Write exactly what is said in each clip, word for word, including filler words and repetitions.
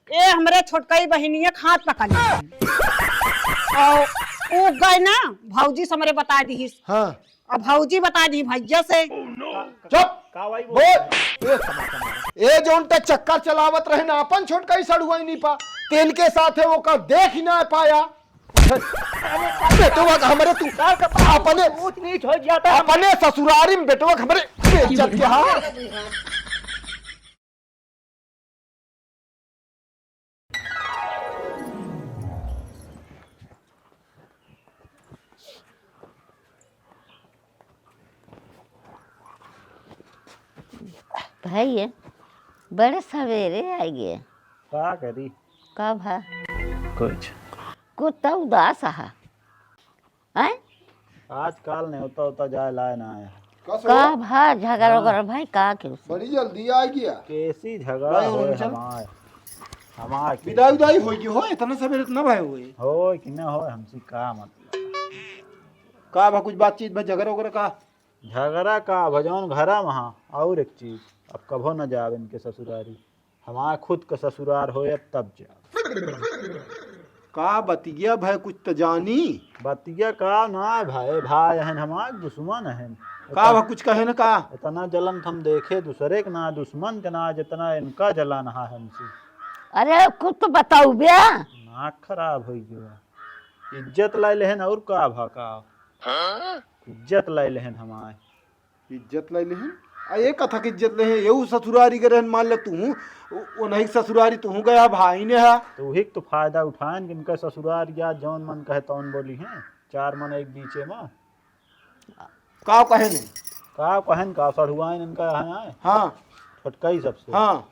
ए हमरे छोटकई बहिनिया के हाथ पकड़ ली। और उ गए ना, भौजी से हमरे बताइ दिहिस। हाँ। अब भौजी बताइ दी भैया से। चुप। का भाई बोल? बोल। ए जौन ते चक्कर चलावत रहे ना अपन छोटकई सड़ुआइनी पा, तेन के साथे ओकर देख ही ना पाया। बेटवा का हमरे तू अपने, ऊंच नीच हो जाता है। अपने ससुरारी में बेटवा का हमरे बेइज्जत के, हाँ। भाई, बड़े सवेरे आइ गए। का करी? का भा? कुछ। कुत्ता उदास हा। हैं? आजकल नेवता उता जाए लाए ना आए। का सो? का भा झगड़ा हाँ। ओगड़ा भाई का के उसे? बड़ी जल्दी आइ गया। कैसी झगड़ा भाई, होए उनसे हमार? हमार के विदाई उदाई होई कि हो? इतना सवेरे इतना भाई होए। होए कि ना होए, हमसे का मतलब? का भा कुछ बातचीत भा झगड़ा ओगड़ा का? झगड़ा का भा, जौन घरा महा और एक चीज, अब कभो न जावे इनके ससुरारी। हमार खुद का ससुरार होए तब जा। का बतिया भाई, कुछ तो जानी? बतिया का ना भाई, भाई हन हमार दुश्मन हन। का भा कुछ कहे न का? इतना जलन हम देखे दूसरे के ना, दुश्मन के ना, जितना इनका जलन हा हमसे। अरे कुछ तो बताऊ बे। नाक खराब होइ गया। इज्जत लाइ लेहन और का भा का? इज्जत लाइ लेहन हमार। इज्जत लाइ लेहन? आ, ये कथा के इज्जत लेहन? यहू ससुरारी के रहन, मान ले तू, ओ, ओनही के ससुरारी तू गया, भाई ने हा। तो वही तो फायदा उठाएन कि इनका ससुरार या जौन मन कहे तौन बोली हैं, चार मन एक बीचे में। का कहे ने? का कहेन का, सढ़ुआइन इनका यहाँ है। हाँ। छोटकई सबसे। हाँ।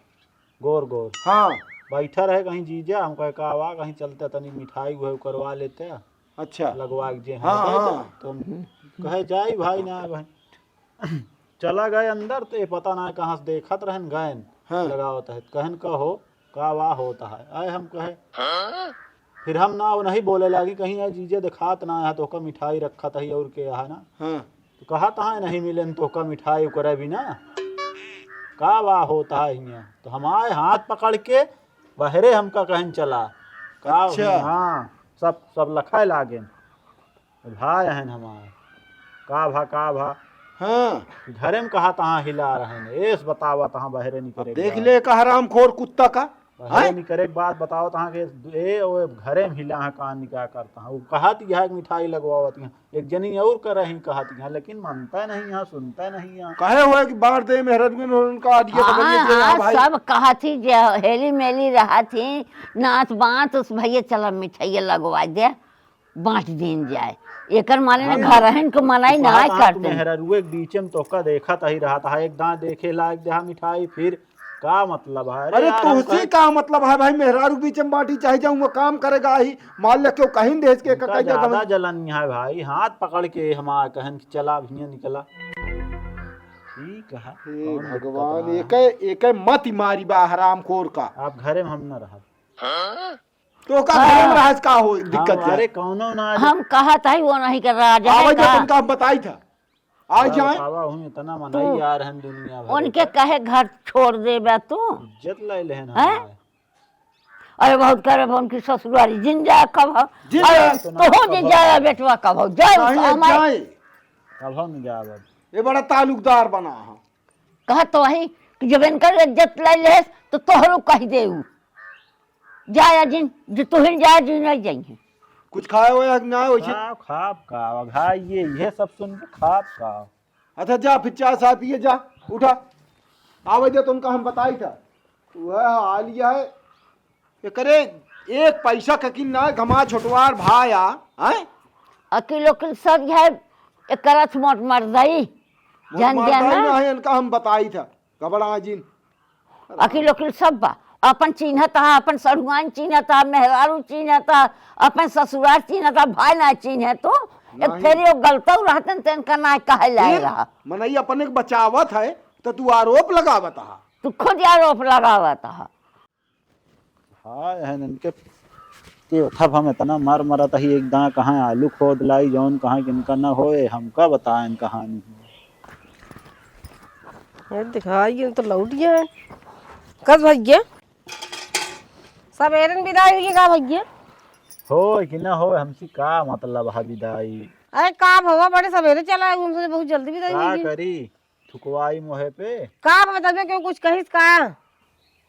गोर गोर। हाँ। बैठा रहे कहीं जीजा, हम कहे का वा, कहीं चलते तनी मिठाई उहे करवा लेते। अच्छा। लगवा के जे हाँ, हम हाँ। तो हम कहे जाई भाई ना भाई। चला गए अंदर तो ये पता ना कहाँ से देखत रहन गएन हाँ। लगावत है, कहन का हो, का वा होता है। आए हम कहे, फिर हम ना वो नहीं बोले लागी, कहीं यार जीजे दिखात ना है, तो का मिठाई रखत है और के है ना। हाँ। तो कहा तहाँ नहीं मिलेन तो का मिठाई ओकरे बिना का वा होता है हियाँ। तो हमारे हाथ पकड़ के बहरे हमका कहन चला। का अच्छा। हाँ, सब, सब लखाए लागेन। भाई हन हमार। का भा, का भा? हाँ। घरे में कहा तहाँ हिला रहन। एस बतावा तहाँ बहरे निकरे अब के देख बाद। ले का हरामखोर कुत्ता का। बहरे हैं? निकरे के बाद बतावा तहाँ के ए, ओ घरे में हिला हाँ कान निकाह करता हाँ। वो कहत यह कि मिठाई लगवावत यहाँ। एक जनी और कर रही कहत यहाँ, लेकिन मनता नहीं यहाँ, सुनता नहीं यहाँ। कहे हुए कि बांट दे मेहररुए में उनका आदिया तो हाँ, बनिए दे, हाँ, हाँ भाई। सब कहत ही जे हेली मेली रहत ही, नाच बात उस भैया चला मिठाई लगवा दे। बांट दीन जाए। एकर माने ना अरे, घरहन के मनाई ना करते। मेहररुए के बीचे में तोहका देखत ही रहत है, एक दांत देखे लायक देहा मिठाई, फिर का मतलब है? अरे अरे यार, हम तोहसे कहे का मतलब है भाई, मेहरारू के बीचे में बांटी चाहे जाऊँ वो काम करेगा ही, मान ले क्यों कहीं देश के उनका कहीं ज्यादा जगह जलन है भाई, हाथ पकड़ के हमार कहन कि चला भैया निकला। ठीक है, हे कौन दिक्कत भगवान, बा? एके, एके मत मारी बा हरामखोर का। आप घरे में हम ना रहब। तो का हाँ। घरे में रहस का हो दिक्कत हाँ, है? अरे कौनो ना हम कहत हई वो नहीं कर रहा, जाने आवे का? जब उनका हम बताई था। आ जाए। बाबा, हम इतना मनई तू यार हैं दुनिया भर उनके का। कहे घर छोड़ देबे तू? इज्जत लाई लेहन हैं? हमार। अरे बहुत करे उनकी ससुरारी जिन जाए कब हो? जिन अरे जाए। तो हो जिन जाए बेटवा कब हो? जाए नहीं, हमारे जाए। कब हो नहीं जाए अब? ये बड़ा ताल्लुकदार बना है। कहा तो वही कि जब इनकर इज्जत लाई लेस तो तोहरो कह देऊ। जाया जिन, जो तुहिन जाया जिन नहीं जाइए। कुछ खाए हो या ना वैसे? खाब, खाब का, अब भाई ये, ये सब सुन के खाब का। अच्छा जा फिर चाय साय पिए जा, उठा। आवे दे तो उनका हम बताई था। वह हाल यह है, एकरे एक पैसा ककिन ना घमा छोटवार भाया, हैं? अकिल उकिल सब यह एकरा से मोट मर जाई। मोट जान मर गया जाई ना? ना है, इनका हम बताई था। घबरा जिन। अकिल उकिल सब बा। अपन चिन्हत हा, अपन सढ़ुआइन चिन्हत हा, मेहरारू चिन्हत हा, अपन ससुरार चिन्हत हा, भाई ना चिन्हे तो। एक नहीं। फेरी वो गलतऊ रहतन, तेन का ना कहे लाए फिर रहा। मनई अपने के बचावत है, तो तू आरोप लगावत हा। तू खुद आरोप लगावत हा। हाँ, एहन इनके के उठब हम इतना मर मरत ही, एक दां कहाँ आलू खोद लाई, जौन कहाँ किनका न होए, हमका बताएन कहानी। ये दिखाई, ये तो लौट गया है। कस भैया? सबेरे न विदाई हुई का भैया? हो कि ना हो, हमसे का मतलब है विदाई? अरे का भवा, बड़े सबेरे चला है, हमसे बहुत जल्दी विदाई का हुई। करी, थुकवाई मोहे पे। का बता दे, क्यों कुछ कहिस का?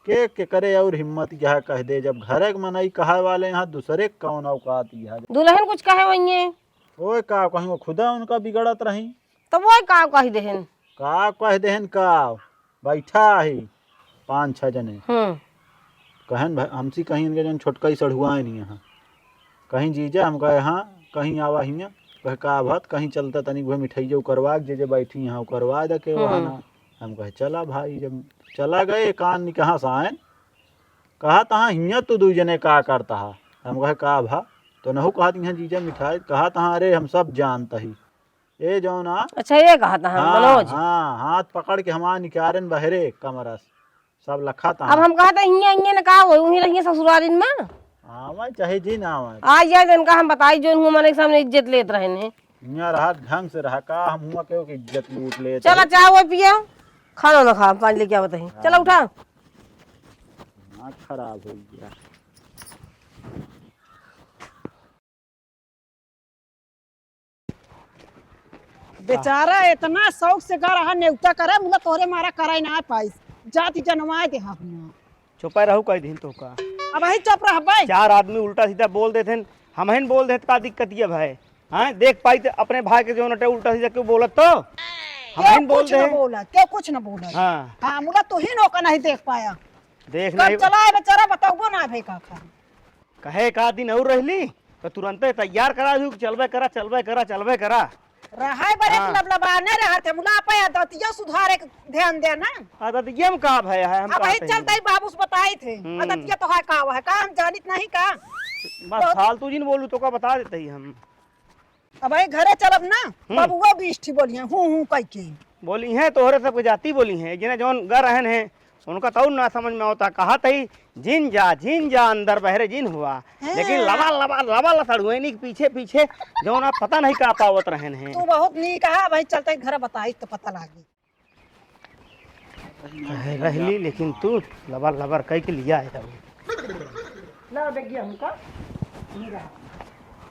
के, के करे और हिम्मत यह कह दे, जब घरे के मनई कहे वाले यहाँ दूसरे के कौन औकात यह? दुल्हन कुछ कहे वही है। ओए का कहीं, वो खुदा उनका बिगड़त रही। तो वो का कह देहन? का कह देहन का? बैठा ही पाँच छह जने। हम्म। कहन भ-, हमसे कहीं इनके जौन छोटका ही सढ़ुआ है नहीं यहाँ। कहीं जीजा, हम कहे हाँ, कहीं आवा हियाँ। कहे का बात, कहीं चलता तनी वह मिठाई जो करवा, जे जे बैठी यहाँ करवा दे के हम्म। बहाना। हम कहे चला भाई, जब चला गए कान नहीं कहाँ से आए, कहा तहाँ हियाँ तू दू जने का करता है। हम कहे का भा, तो नहु कहा यहाँ जीजा मिठाई, कहा तहाँ अरे हम सब जानता ही। ए जौन आ अच्छा, ये कहा था हाँ, मनोज। हाँ, हाथ पकड़ के हमार निकारेन बहरे कमरा से। सब लखा था। अब हम कहा था हियाँ, हियाँ न का होई, उहीं रहिए ससुरारिन में। आवे चाहे जी ना आवे। आ जाए तो इनका हम बताई, जो इनको मने के सामने इज्जत लेत रहन हैं। हियाँ रहा, ढंग से रहा, का हम हुआ केहू के इज्जत लूट लेत चला, है। चाह वो पिया, खाना ना खा, पानी लेके आवत ही। हाँ। चला उठा। दिमाग खराब हो गया। बेचारा इतना शौक से गा रहा नेवता करे, मुला तोहरे मारा करे ना पाइस। जाति जनवाए दे हा हुआ। चुपाए रहू कह दिन तो का। अब ही चुप रहबे। चार आदमी उल्टा सीधा बोल देते हैं, हम ही बोल देते का दिक्कत ये भाई। हाँ, देख पाई तो अपने भाई के जो नटे उल्टा सीधा क्यों बोलत तो? हम क्यों ही बोल कुछ दे। ना बोला, क्यों कुछ ना बोला। हाँ। हाँ, मुला तू ही नौका नहीं देख पाया। देख कब नहीं। चला है बेचारा, बताओ ना भाई का खा। कहे का दिन और रहली, तो तुरंते तैयार करा दू कि चलबे करा, चलबे करा, चलबे करा। रहे बरे हाँ। लबलबाने रहत है, मुला पे आदतिया सुधारे के ध्यान दे ना। आदतिया में का भय है, हम अब कहा यही थे। चलते ही बाबू से बताई थे, हम्म। आदतिया तो है का, वह का हम जानित नहीं का? बस बहुत फालतू जिन बोलू तो का बता देते ही हम। अब यही घरे चलब ना, हम्म। बबुआ बीस ठी बोलिए, हूँ, हूँ, कह के। बोली हैं, तोहरे सबके जाति बोली हैं, जिन्हें जौन गा रहन हैं, उनका तौर ना समझ में आवता, कहा तई, "जिन जा, जिन जा, अंदर बहरे जिन हुआ।" हैं। लेकिन लबा, लबा, लबा लसड़ुएनी के पीछे, पीछे, जौन आप पता नहीं का पावत रहन हैं। तू बहुत नीक कहा, भाई चलते घर बताई तो पता लागी। कहे रहली, लेकिन तू लबर, लबर कह के लिया है तब। ला, देख गया हमका। यहीं रहा।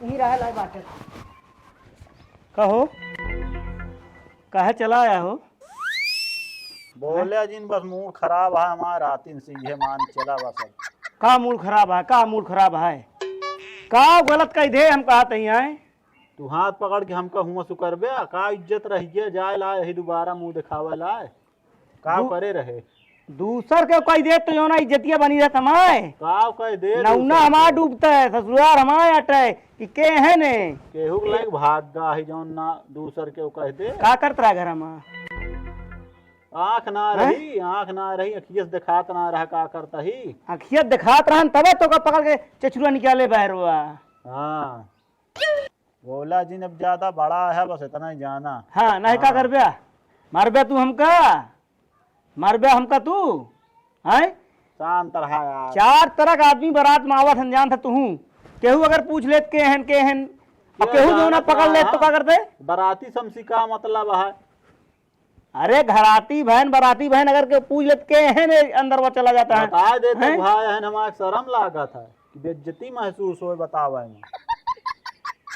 यहीं रहा, लाई बाटे। कहो, काहे चला आया हो? बोले जिन बस मूड खराब है हमार, रातिन से ये मान चला बस अब। का मूड खराब है, का मूड खराब है? का गलत कह दे हम कहत ही आए? तू हाथ पकड़ के हमका हुआ सुकरबे, का इज्जत रह गया, जाए ला यही दोबारा मुंह दिखावे ला, का दू-, करे रहे? दूसर के कह दे तो यो ना इज्जतिया बनी रहत हमारे। का कह दे नौना दूसर हमार के? डूबता है, ससुराल हमार अटै, कि के है ने? केहू के लायक भाग गा है जौन ना दूसर के कह दे। का करत रहा घर में? आँख ना हैं? रही, आँख ना रही, अखियस दिखात ना रहा, का करता ही? अखियस दिखात रहन तबे तो का पकड़ के चचुरा निकाले बहरवा। हाँ। बोला जिन अब ज्यादा बड़ा है, बस इतना ही जाना। हाँ, नहीं का हाँ। करब्या? मारब्या तू हमका? मारब्या हमका तू? हैं? शांत रहा यार। चार तरह का आदमी बारात में आवत हन, जानत है तू। केहू अगर पूछ लेत के हन, के हन, और ये केहू जो ना जानत पकड़ लेत तो रहा। का करते? बाराती समसी का मतलब है? अरे घराती बहन, बराती बहन अगर के पूछ लेत के है ने अंदर वो चला जाता है। बता देते हैं? भाई, है ना, हमारे शर्म लागत है कि बेइज्जती महसूस होए बतावे में।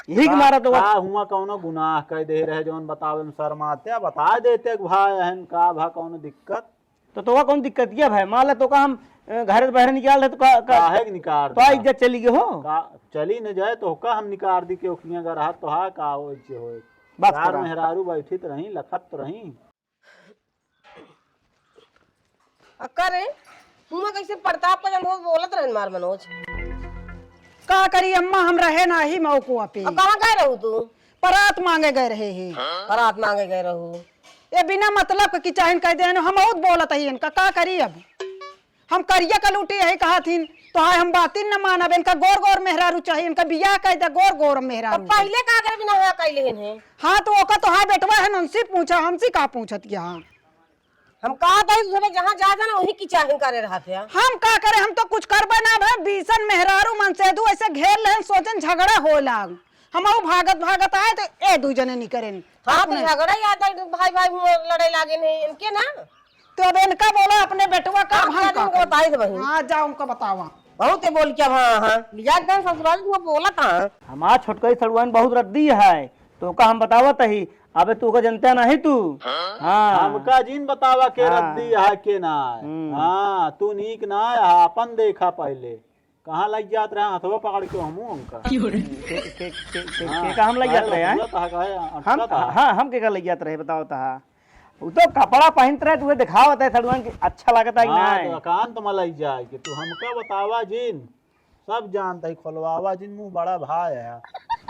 यही के का, मारा तो का हुआ कौनो गुनाह कह दे रहे जौन बतावे में शर्म आते, बता देते कि भाई, है का भा कौनो दिक्कत? तो तोका कौन दिक्कत किया भाई? मान ले तोका हम, अ, घर से बाहर निकाल दे तो का, का, काहे के निकाल तो दे? इज्जत चली गई हो? का, चली न जाए तो का हम निकाल दी के ओखियां अगर हाथ तो हा का हो इज्जत होए? बात चार करा। मेहरारू बैठी तो रही, लखत तो रही। अक्का रे, हुआं कैसे प्रताप का जन हो बोलत रहन मार मनोज। का करी अम्मा, हम रहे नाही मौकुआ पे। अब कहाँ गए रहू तू? परात मांगे गए रहे ही। परात मांगे गए रहू? ये बिना मतलब के चाहन कह देन, हम बहुत बोलत ही इनका, का करी अब? हम करिया का लूटी यही कहा थीन, तो हाय हम बातिन न मानब, इनका गोर गोर मेहरारू चाहिए, इनका बियाह कह दे गोर गोर मेहरारू। तो पहले का अगर बिना हाँ कह लेन है? हाँ, तो ओका तो हाय बेटवा है, उनसे पूछा, हमसे का पूछत यहाँ? हम कहा था, तुझे जहाँ जा जाना, वहीं की चाहन करे रहत है। हम का करे, हम तो कुछ करबे ना भे, बीसन मेहरारू मन से दू ऐसे घेर लेन, सोचन झगड़ा हो लाग। हम ऊ भागत भागत आए तो ए दू जने निकरेन। हाँ, तो अपने झगड़ा ही आता है, भाई भाई हुआ लड़ाई लागे नहीं इनके ना। तो अब इनका बोला अपने बेटवा का हाँ, हम क्या का तुमको करें? बताई दे बहिन। हाँ, जाओ उनको बतावा। बहुत ही बोल के, हाँ, हाँ, लिया एकदम ससुराल में बोलत, हाँ। हमार छोटकई सड़ुआइन बहुत रद्दी है, तोका हम बतावत ही, अबे तू ओका जनते नहीं तू। हाँ। हमका जिन बतावा के हाँ। रद्दी है के ना है। हम्म। हाँ, तू नीक ना है, आपन देखा पहले। कहाँ लग जात रहा हथवा पकड़ के हमू उनका। के, के, के, के, हाँ, के का हम लग जात रहे हैं? हम, हाँ, हम के का लग जात रहे, बताओ तो, हाँ। उ तो कपड़ा पहिनत रहे, तुहे देखावत है सड़ुआइन के अच्छा लागत है कि हाँ, नहीं? तो कान तो मलाई जाए कि तू हमका बतावा जिन, सब जानत है, खोलवावा जिन, मुँह बड़ा भाई है।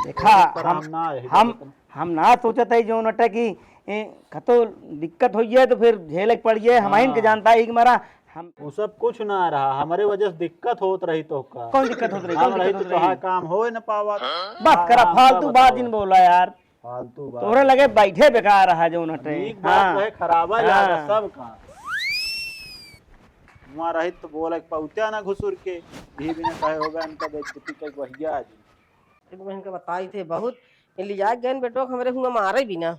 देखा, पर हम, हम ना है, हम, देखो। हम ना सोचत है जौन अटे कि, ए, कतो दिक्कत होइ जाए तो फिर झेले के पड़ जाए, हम हाँ। इनके जानता है कि मारा हम वो सब कुछ ना रहा, हमरे वजह से दिक्कत होत रही तोहका। कौन दिक्कत होत रही? हम कौन रही दिक्कत तो होत रही? तोहार काम होए न पावत। बस करा, हाँ, फालतू हमका बात बतावा। जिन बोला यार। फालतू बात। तोहरे लगे बैठे बेकार रहा जौन हटे। नीक बात हाँ। रहे, खराबा हाँ। लागत सब काम। वहाँ रही तो बोले पौत्या ना घुसुर के, यही बिना कहे होगा इनका बेइज्जती कई बहिया आज। एक बहन के बताई थे बहुत, ये लिया गए बेटो हमरे हुआ मारे बिना।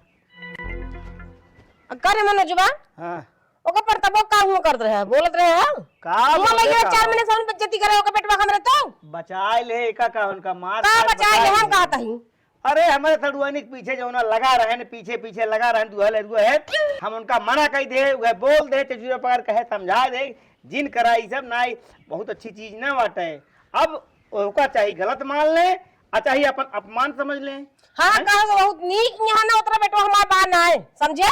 अ, का रे मनोजवा? हाँ। ओकर पर तबो का हुआ करत रहे, बोलत रहे, हाँ? का हुआ बोले लगे का? चार महीने से हम बेइज्जती करे ओकर बेटवा हमरे तो। बचाए ले, एका का उनका मार का खाए बचाए ले, बचाए हम ले। कहत हई। अरे, हमरे सड़ुआनी के पीछे जौना लगा रहे न, पीछे, पीछे लगा रहे न, दुहले रुए है। हम उनका मना कई दे, वह बोल दे, चचुरा पकड़ कहे, समझा दे, जिन करा ई सब ना, ई बहुत अच्छी चीज ना बाटे। अब ओका चाहे गलत मान ले, आ चाहे अपन अपमान समझ ले। हाँ, हैं? कहा तो बहुत नीक यहाँ ना उतरा बेटवा हमार बा ना है, समझा?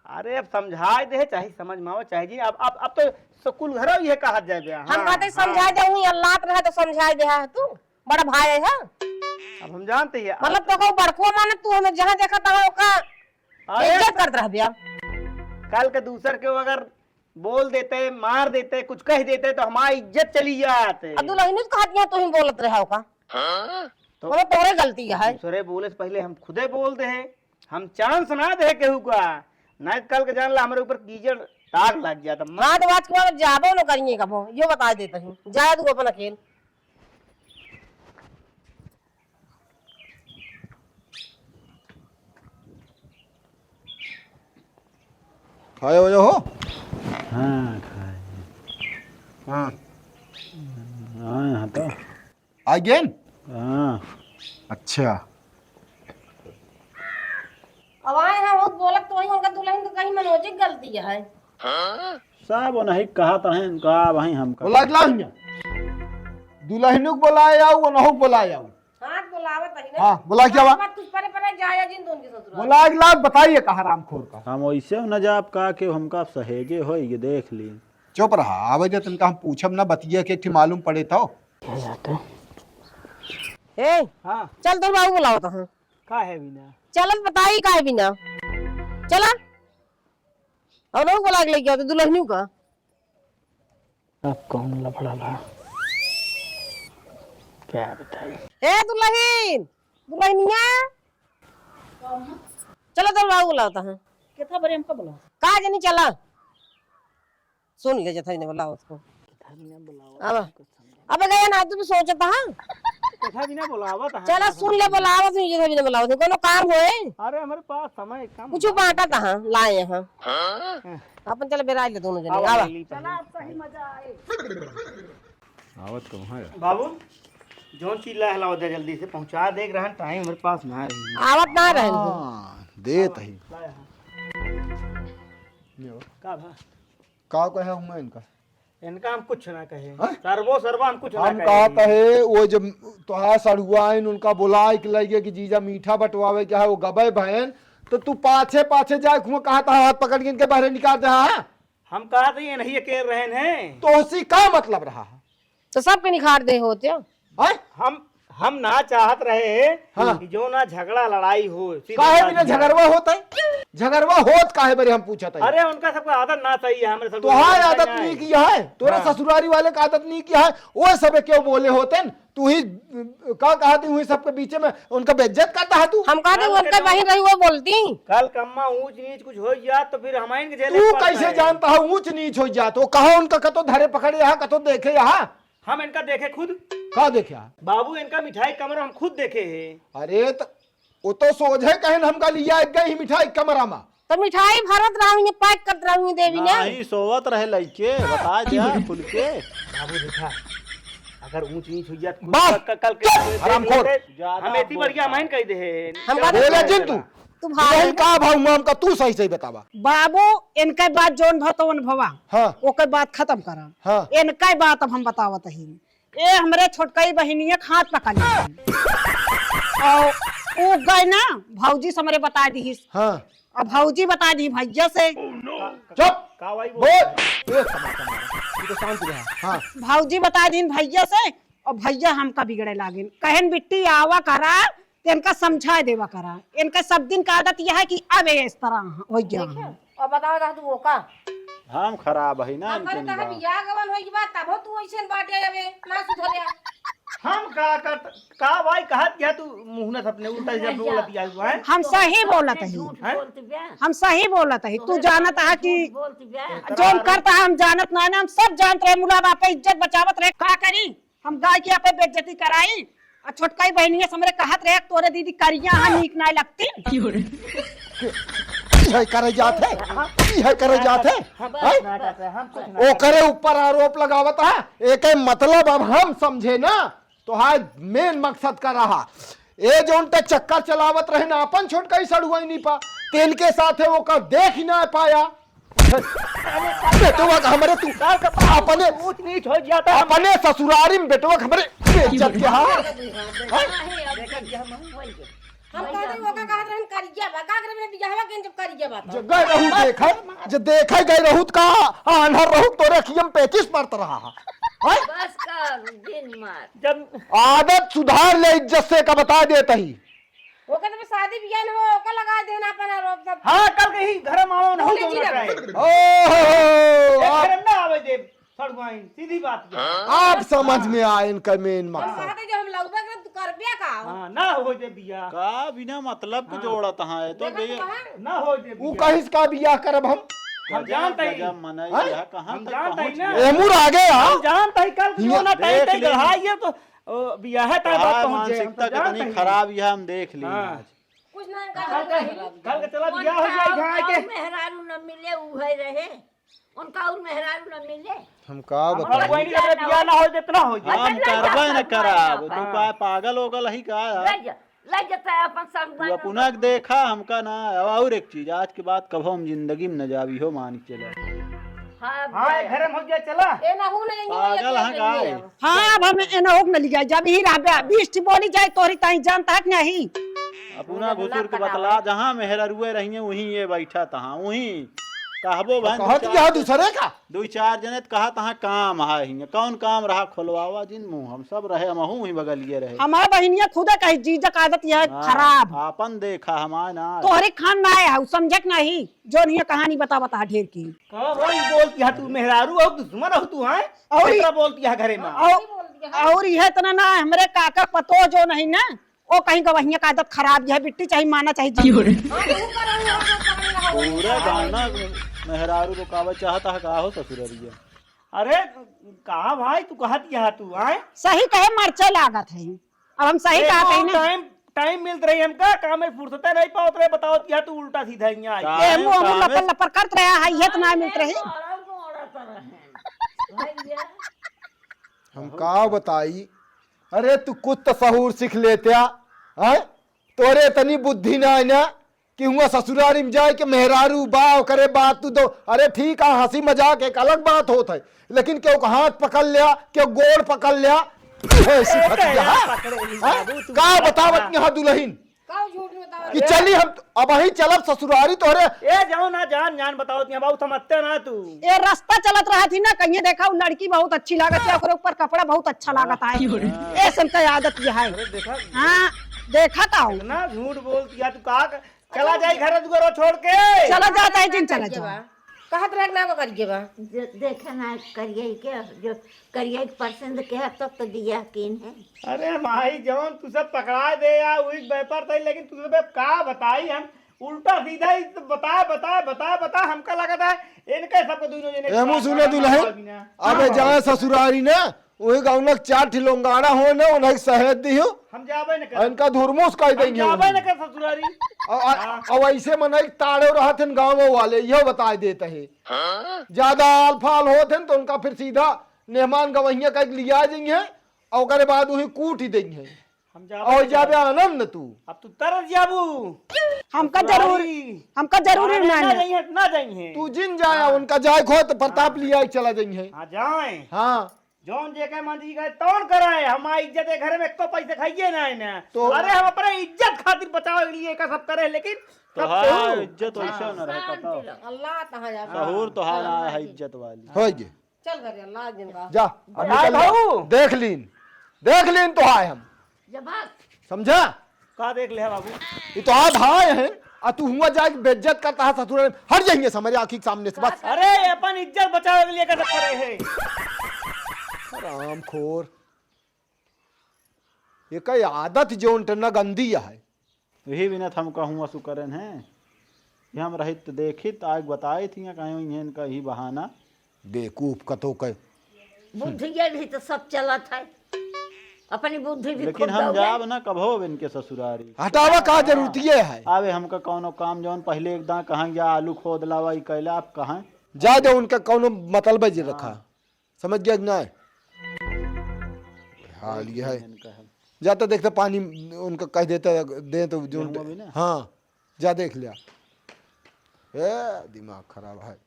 अरे, अब समझाए दे, चाहे समझ में आवे, चाहे जी, अब, अब, अब तो स्कूल घर ये कहा जाए बे, हम हाँ, कहते हाँ। समझाए दे, वहीं अल्लात रहे तो समझाए दे, हाँ, तू बड़ा भाई है, हाँ? अब हम जानते हैं, मतलब, तो बड़को माने तू हमें जहाँ देखा तहाँ ओका अरे, इज्जत करत रहबे। कल के दूसर के अगर बोल देते, मार देते, कुछ कह देते तो हमारी इज्जत चली जात। अब दुल्हनियो तो कहत यहाँ तू ही बोलत रहा ओका। हाँ? तो ओमे तोरे गलती है। दूसरे बोले से पहले हम खुदे बोल दे हैं, हम चांस ना दे केहू का, नहीं तो कल के जान ला हमरे ऊपर कीचड़ दाग लग जाता। हाँ, तो आज के बाद जाबो न करिए कबो, यो बता देते हैं, जाए तू अपन अकेल। खाए हो हो? हाँ, खाए। हाँ। हाँ, यहाँ तो। आ गए? हाँ। अच्छा। अब आए हैं, वो बोलत तो वही, उनका दुल्हन तो कहीं मनोज की गलती है। सब उन्हीं कहा तो है, इनका वही हमका। बोला के लाओ हियाँ। दुल्हनों को बोलाए आओ, उन्हों को बोलाए आओ। हाँ, बोलावत ही ना। हाँ, बोला क्या हुआ? मत कुछ परे परे जाया जिन दोन के ससुराल। बोला के लाओ, बताइए कहाँ रामखोर का। हम वैसे न जाब का कि हमका सहेजे हो, ये देख ली। चुप रहा, आवे दे तनका हम पूछब ना, बतिया के एक ठे मालूम पड़े तो। क्या जाते? ए, हाँ। चल तोर बाबू बोलावत है। का है बिना? चलत बताई का है बिना? चला। और लोग बोला के लेके आओ तो दुल्हनियों का। अब कौन लफड़ा बा? क्या बताई? ए दुल्हन, दुल्हनिया। चला तोर बाबू बोलावत है। कितना बड़े हमका बोला? का जनी चला। सुन ले जथा ने बोलावत को। अब, अब गया ना तू भी सोचता, हाँ? कथा बिना बोलावत है। चला सुन ले बोलावत नहीं, जथा बिना बोलावत है। कोनो काम होए? अरे हमरे पास समय कम कुछ है। बांटत है, लाए हैं। हाँ। अपन चल बेराई ले दोनों जने, आवा, आवा। ले चला, अब सही मजा आए। आवत कहाँ है? बाबू, जौन चीज लाए हला, ओदे जल्दी से पहुँचा दे, ग्रहण टाइम हमरे पास ना रही। आवत ना रहे। हाँ, देत ही। लाए हैं। का भा? का कहे हूँ मैं इनका? इनका हम कुछ ना कहे। हाँ? सर्वो सर्वा हम कुछ ना हम कहे। कहा कहे, वो जब तोहार सड़ुआ आइन, उनका बुलाए के लगे कि जीजा मीठा बंटवावे के है, वो गबे भयन, तो तू पाछे पाछे जाए, घूम कहा था हाथ पकड़ के इनके बाहर निकाल दे, हाँ? हम कहा थे ये नहीं अकेले रहन हैं। तो उसी का मतलब रहा? तो सबके निखार दे होते हो। हैं? हम, हम ना चाहत रहे हाँ। कि जो ना झगड़ा लड़ाई हो, सीधी काहे बात बिना है। झगड़वा होत है? झगड़वा होत काहे बरे हम पूछत है? अरे उनका सबका आदत ना सही है, हमरे सब तोहार आदत नहीं किया है, तोरा हाँ। ससुरारी वाले का आदत नहीं किया है, वो सबे क्यों बोले होते हैं? तू ही का कहा थी, वही सबके बीच में उनका बेइज्जत करता है तू। हम कहते कल उनका के बहिन रही वो बोलती। कल कम्मा ऊंच नीच कुछ हो जात तो फिर हमाइन के झेले तू के पड़ता कैसे है। जानता है ऊंच नीच हो जात? वो कहा उनका कतो धरे पकड़े यहाँ, कतो देखे यहाँ। हम इनका देखे खुद। का देखे? बाबू, इनका मिठाई कमरा हम खुद देखे हैं। अरे, त, वो तो सोझे कहन हमका लिया एक गई मिठाई कमरा में। तो मिठाई भरत रहूंगी, पैक करत रहूंगी देवी ने। नहीं, सोवत रहे लइके, बता दिया खुल के। बाबू देखा, अब अगर ऊंच नीच हो जात, कुछ बस, क-, कल के चुप, देख हरामखोर। लेते, ज्यादा हम इतनी बोल बढ़िया रहा। माइन कह दे हैं। हम बात बोले नहीं जिन तू। करना। तुम्हारे दुल्हन का भाव माम का तू सही सही बतावा। बाबू, इनके बात जौन भा तौन भवा। हाँ। ओके बात खत्म करा। हाँ। इनके बात अब हम बतावत ही। ए हमरे छोटकई बहिनिया के हाथ पकड़ लेती। और ऊ गए ना, भौजी से हमरे बता दीहिस। हाँ। अब भौजी बता दी भैया से। चुप। का भाई बोल? बोल। ए, समार, समार। तू तो शांत रहा। हाँ। भौजी बता दी भैया से, और भैया हमका बिगड़े लागिन। कहन बिट्टी आवा करा, तो इनका समझा देवा करा। इनका सब दिन का आदत यह है कि अब ये इस तरह हो गया। देखियो, अब बतावा ता तू वो का? हम खराब है ना, हम इनके कहते तहर निगाह। बियाह गवन होई के बाद तबो तू ऐसे बाटे अबे ना सुधरे। हम का कर, का भाई कहत क्या तू मुहनत अपने उल्टा सीधा बोलत या हुआ है। हम सही बोलत ही। झूठ हैं? बोलत बे। हम सही बोलत ही। तू तोहरे जानत है कि झूठ बोलत बे। जौन करता है हम जानत ना, ना, हम सब जानत रहे, मुला बाप इज्जत बचावत रहे, का करी? हम गाय के आपे बेइज्जती कराई। आ छोटकाई बहिनिया से हमरे कहत रहे, "तोरे दीदी करिया है, नीक नाय लगती।" की हो रे? की है करे जात है? की है करे जात है? हाँ, बस, हैं? नाटक है, हम कुछ नाटक ओकरे ऊपर आरोप लगावत है। एके मतलब अब हम समझे ना, तो हाय मेन मकसद का रहा। ए जौन ते चक्कर चलावत रहे ना अपन छोटकाई सड़ुआई नहीं पा, तेन के साथ है ओकर देख ही ना पाया। बेटवा का हमरे तू अपने, ऊंच नीच हो जाता है। अपने ससुरारी में बेटवा का हमरे बेइज्जत के हाल। हैं? हम कहते ओका कहत रहन करिया बा, का करे मेरे बियाहवा के जब करिया बा तो। जो गए रहू देखे, जो देखे गए रहू त का आन्हर रहू तोरे अखियम पेचिस पड़त रहा है। हैं? बस कर, दिन मार। जब आदत सुधार ले इज्जत से का बता देत ही। ओके तो शादी बियाह न हो, ओके लगा देना अपन आरोप सब। हाँ, कल के ही घर में आओ ना, बोले हो जी ना। ओ हो हो, एक आप घर में ना आवे दे, सड़ुआइन, सीधी बात ये। आप समझ में आए इनका मेन हम मकसद। कहते जो हम लौबे करब, तू करबे का? हाँ, ना हो दे बियाह। का बिना मतलब के हाँ। जोड़त हाँ, ये तो देखा बे- तो कहाँ? ना हो दे ऊ बियाह। कहिस का बियाह करब हम? हम जानते हैं। गजब मनई हाँ? यह कहाँ हम तक जानते पहुँच हैं ना। गया? एमुर आ गए हम। हम जानते हैं कल को हियाँ ना टाइम देख तय ली। गढ़ा, ये तो ओ, बियाहे तक बात पहुँच जाए, हम मानसिकता तो जानते कितनी ही। खराब, यह हम देख ली हाँ। आज। कुछ ना कल के, कल के चला बियाह हो जाए, यहाँ आके। मेहरारू न मिले, उहे रहे। उनका और मेहरारू न मिले। हम का हम बताई? कोई नहीं, बियाह ना हो, जितना हो जाए। हम करबे न कराब, तू का पागल हो गल ही का यार? ले जा, ले जाता है अपन सब तू अपना के देखा, हमका ना। अब और एक चीज, आज के बाद कभो हम जिंदगी में न जाबी हो, मान के चला। हाँ, हाँ, एक घर में हो गया, चला। ए, ना हो, नहीं, नहीं, पागल है का? हाँ, अब हम एनहु के न लिया, जब ही रहबे, बीस ठी बोली जाए, तोरी ताई जानता है कि नहीं? अपना घुसुर के बतला, जहाँ मेहररुए रहिए, वहीं ये बैठा तहाँ, वहीं कहबो भाई, कहत दू चार क्या दूसरे का? दू चार जने त कहा तहाँ काम है हियाँ, कौन काम रहा, खोलवावा जिन मुँह, हम सब रहे, हमहू वहीं बगलिए रहे। हमार बहिनिया खुदे कही, जीजा का आदत यह हाँ, खराब। आपन देखा, हमार ना। तोहरे खान ना आए है, समझे के नहीं, जो नहीं कहानी बता बता ढेर की। का भाई बोलती है तू, मेहरारू हो, दुश्मन हो तू, हैं? और केतना बोलती है घरे में? और, और यह इतना ना, हमरे काका पतो जो नहीं ना, वो कहीं गवहिया का आदत खराब, यह बिट्टी चाहे माना चाहे जी। पूरा गाना मेहरारू को कावा चाहता है, का हो ससुररिया? अरे, कहा भाई, तू कहत यह तू, आए? सही कहे, मरचे लागत है। अब हम सही ए, कहा कहीं ना। टाइम, टाइम मिलत रही हमका, काम में फुर्सते नहीं पावत रहे, बताओ, यह तू उल्टा सीधा यहाँ आई। ए, मुँह, मुँह लपर लपर करत रहा है, ये तो ना मिलत रही। हम का बताई, अरे, तू कुछ तो सहूर सीख लेत्या, हैं? तोरे इतनी बुद्धि ना है ना कि हुआ ससुरारी में जाए के मेहरारू बा, ओकरे बात तू दो। अरे, ठीक है, हँसी मजाक एक अलग बात होत है, लेकिन केहू का हाथ पकड़ लिया, केहू गोड़ पकड़ लिया, ऐसी ए, फंस गया, हाँ? पकड़े ही हाँ? बाबू, तू का मत बतावत पकड़ा। यहाँ दुल्हन? का झूठ बतावत? कि चली हम अब वही चलब ससुरारी तोहरे। ए, जाओ ना, जान, जान बताओ, तू बाबू समझते ना तू। ए, रास्ता चलत रहा थी ना, कहीं देखा, वो लड़की बहुत अच्छी लागत है, ओकरे ऊपर कपड़ा बहुत अच्छा लागत है। क्यों रे? ए, सन का आदत यह है। अरे, देखा। हाँ, देखा का हो? इतना झूठ बोलती है, तू का क-, चला जाए घर दुआर छोड़ के। चला जाता है जिन, चला जाओ। कहत रहे ना को करिए बा। जे देखे ना करिए के, जो करिए के पसंद के है, तब तो दिया कीन है। अरे माई, जवन तू सब पकड़ा दे या वही व्यापार था, लेकिन तू सब का बताई हम, उल्टा सीधा ही तो बता, बता, बता, बता, हमका लगता है इनके सबको दोनों जने एमू का सुने दुल्हन, बिना। अबे हाँ। जाए ससुरारी ना, वही गाँव में चार ठी लोंगाड़ा हो ना, उन्हें सहेज दियो। हम जाबे न कर। इनका धुरमुस कह हम देंगे जाबे उन्हें। न कर ससुरारी। और, और, हाँ। और ऐसे मनई ताड़े रहत हैं गाँव वाले, यह बताए देते हैं। हाँ? ज्यादा आल फाल होत हैं तो उनका फिर सीधा मेहमान गवैया कह के लिया जाएंगे। और ओकरे बाद उही कूट ही देइहैं। हम जाबो और ना जाबे करब। आनंद तू। अब तू तरस जाबू। हमका जरूर, भाई, हमका जरूरी ना ना है। जाइए, ना जाइए। तू जिन जाया, हाँ। उनका जाए खो तो प्रताप हाँ। लिया चला जाइए। हाँ, जाए। हाँ। जौन जेके मन जी गए, तौन कराए। हमार इज्जत के घर में एको पैसा खाइए ना है ना। तो अरे, हम अपने इज्जत खातिर बचावे के लिए का सब करे, लेकिन तब तोहार केहू इज्जत वैसे हाँ। न रहे, शांति बताओ। रहो। अल्लाह तहाँ जा। सहूर तोहार हाँ, ना है हाँ। इज्जत वाली। होइगे। चल घरे, अल्लाह जिंदा। जा, अब भाई निकल जा। बाबू। देख लीन, देख लीन तोहार हम। जा भाग। समझा? का देख ले है बाबू? ये तोहार भाई है, आ तू हुआ जाके बेइज्जत करता है ससुर में। हट जाइए से हमरे आँखी के सामने से बस। अरे, अपन इज्जत बचावे के लिए का सब करे है? हरामखोर। ये कई आदत जो उनटना गंदी है। यही बिना हम कहूँ असु करेन है कि हम रहित तो देखित, आग बताई थी, कहीं इन्हें इनका ही बहाना। बेवकूफ कतो के। बुद्धि के भी तो सब चलत है, अपनी बुद्धि भी लेकिन खूब हम दौड़े। जाब ना कभो अब इनके ससुरारी। हटावा का जरूरत ये है? आवे हमका कौनो काम जौन पहले एक दां कहाँ गया आलू खोद लावा, ई कैला आप कहाँ? जा दे, उनका कौनो मतलब है जी रखा। हाँ। समझ गया कि नहीं? हाल ये है। इनका है। जाता देखता पानी उनका कह देता, दे तो जो गेहूं अभी ना? हाँ, जा देख लिया। ए, दिमाग खराब है।